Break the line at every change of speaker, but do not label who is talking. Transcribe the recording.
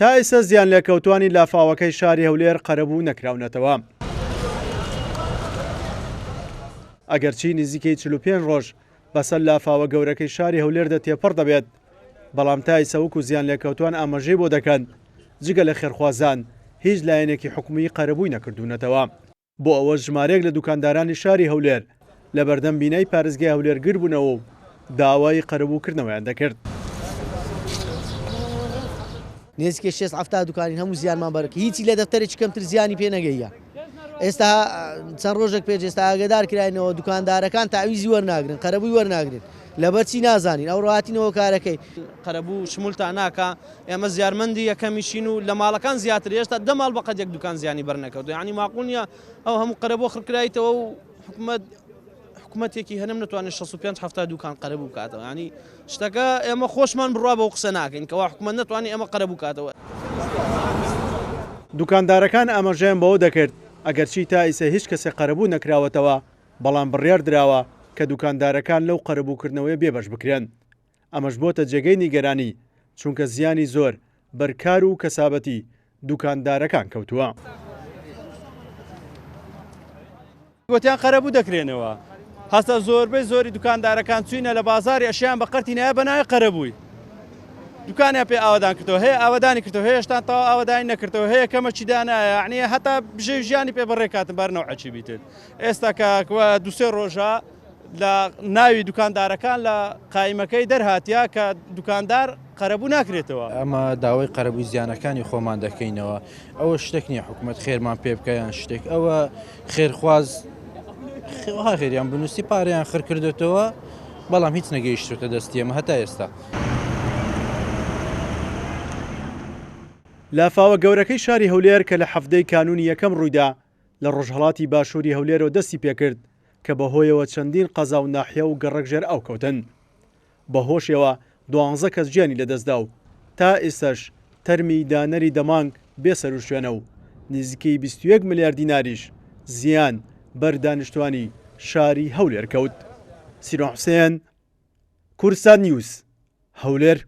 تا ئێستا زیانلێکەوتوانی لافاوەکەی شاری هەولێر قەرەبوو نەکراونەتەوە. ئەگەرچی نزیکەی 45 ڕۆژ بەسەر لافاوە گەورەکەی شاری هەولێردا تێپەڕ دەبێت، بەڵام تا ئیستا وەکو زیانلێکەوتوان ئاماژەی بۆ دەکەن، جگە لە خێرخوازان هیچ لایەنێکی حکومی قەرەبووی نەکردوونەتەوە. بۆ ئەوەش ژمارەیەک لە دوکاندارانی شاری هەولێر لەبەردەم بینای پارێزگای هەولێر گردبوونەوە و داوای قەرەبووکردنەوەیان دەکرد.
نێزیکەی شێست حەفتا دوکانین هەموو زیانمان بەرک هیچی لە دەفتەرێکی کەمتر زیانی پێ نەگەیە ئێستا چەند ڕۆژێک پێش ئێستا ئاگدار کراینەوە دوکاندارەکان تاویزی وەرناگرن قەرەبووی وەرناگرن لەبەر چی نازانین ئەو ڕاتینەوە کارەکەی.
قەرەبوو شمولتان ناکا ئێمە زیارمەندی یەکەمیشین و لە ماڵەکان زیاتر هێشتا دە ماڵ بەقەد یەک دوکان زیانی بەرنەکەوتوە یانی ماقول نییە ئەو هەموو قەرەبووە خڕکرایتەوە و حکومەت حکومەتێکی هەرێم نەتوانێت 65 هەفتا دوکان قەرەبوو بکاتەوە ینی شتەکە ئێمە خۆشمان بڕوا بەو قسە ناکەین کەوا حکومەت نەتوانێت ئێمە قەرەبوو کاتەوە.
دوکاندارەکان ئاماژەیان بەوە دەکرد، ئەگەرچی تا ئیسە هیچ کەسێک قەرەبوو نەکراوەتەوە، بەڵام بڕیار دراوە کە دوکاندارەکان لەو قەرەبووکردنەوەیە بێبەش بکرێن. ئەمەش بۆتە جێگەی نیگەرانی، چونکە زیانی زۆر بەر کار و کەسابەتی دوکاندارەکان کەوتووە.
گوتیان قەرەبوو دەکرێنەوە هەستە زۆربەی زۆری دوکاندارەکان چوینە لە بازاری ئەشیان بە قەرتی نایە بە ناوی قەرەبووی دوکانیان پێ ئاوادان کردەوە هەیە ئاوادانی کردەوە هێشتان تەواو ئاوادانی نەکردەوە هەیە کەمەکی دانایە یعنی هەتا بژێوی ژیانی پێ بەڕێکاتن بار نەوعەکی بیتن ئێستا کە دوسێ ڕۆژە لە ناوی دوکاندارەکان لە قایمەکەی دەرهاتیا کە دوکاندار قەرەبوو ناکرێتەوە.
ئەمە داوای قەرەبووی زیانەکانی خۆمان دەکەینەوە ئەوە شتێک نییە حکوومەت خێرمان پێ بکە یان شتێک ئەوە خێرخواز خێوها خێریان بنووسی پارەیان خر کردێتەوە بەڵام هیچ نەگەیشتوتە دەستی ئەمە هەتا ئێستا.
لافاوە گەورەکەی شاری هەولێر کە لە حەڤدەی کانوونی یەکەم ڕوویدا، لە ڕۆژهەڵاتی باشووری هەولێرەوە دەستی پێکرد کە بەهۆیەوە چەندین قەزا و ناحیە و گەڕەک ژێرئاو کەوتن. بەهۆشیەوە دوانزە کەس گیانی لەدەستدا و تا ئیستەش تەرمی دانەری دە مانگ بێ سەروشوێنە و نزیکەی 21 ملیار دیناریش زیان بەر دانیشتوانی شاری هەولێر کەوت. سیروان حوسێن، کوردستان نیوز، هەولێر.